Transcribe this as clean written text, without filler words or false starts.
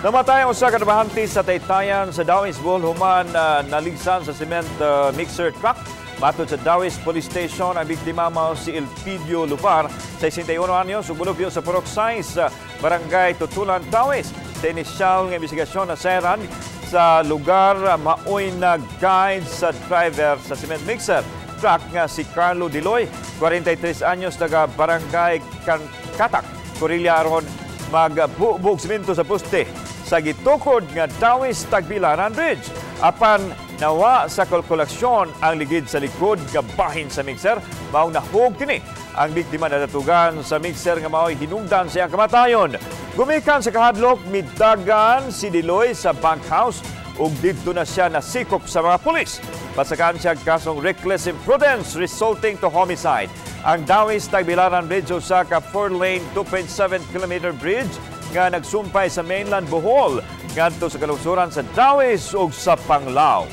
Namatay ang usa ka trabahante sa Taytayan sa Dauis, Bohol human naligsan sa cement mixer truck. Matod sa Dauis Police Station, ang biktima mao si Elpidio Lupar, 61 anyos, ug mulupyo sa Purok 6, Barangay Tutulan, Dauis. Sa inisyal nga investigasyon, nasayran sa lugar maoy nag-guide sa driver sa cement mixer truck nga si Carlo Diloy, 43 anyos, taga Barangay Katak, Corilla, aron magbugbog simento sa poste sa gitukod nga Dauis Tagbilaran Bridge. Apan nawa sa kalkulasyon ang ligid sa likod nga bahin sa mixer, maong nahug kini. Ang biktima nadatugan sa mixer nga mao'y hinungdan sa iyang kamatayon. Gumikan sa kahadlok, midagan si Diloy sa bunkhouse ug didto na siya nasikop sa mga pulis. Pasakaan siya kasong reckless imprudence resulting to homicide. Ang Dauis Tagbilaran Bridge usa ka 4-lane 2.7-kilometer bridge nga nagsumpay sa mainland Bohol ngadto sa kalungsuran sa Dauis ug sa Panglao.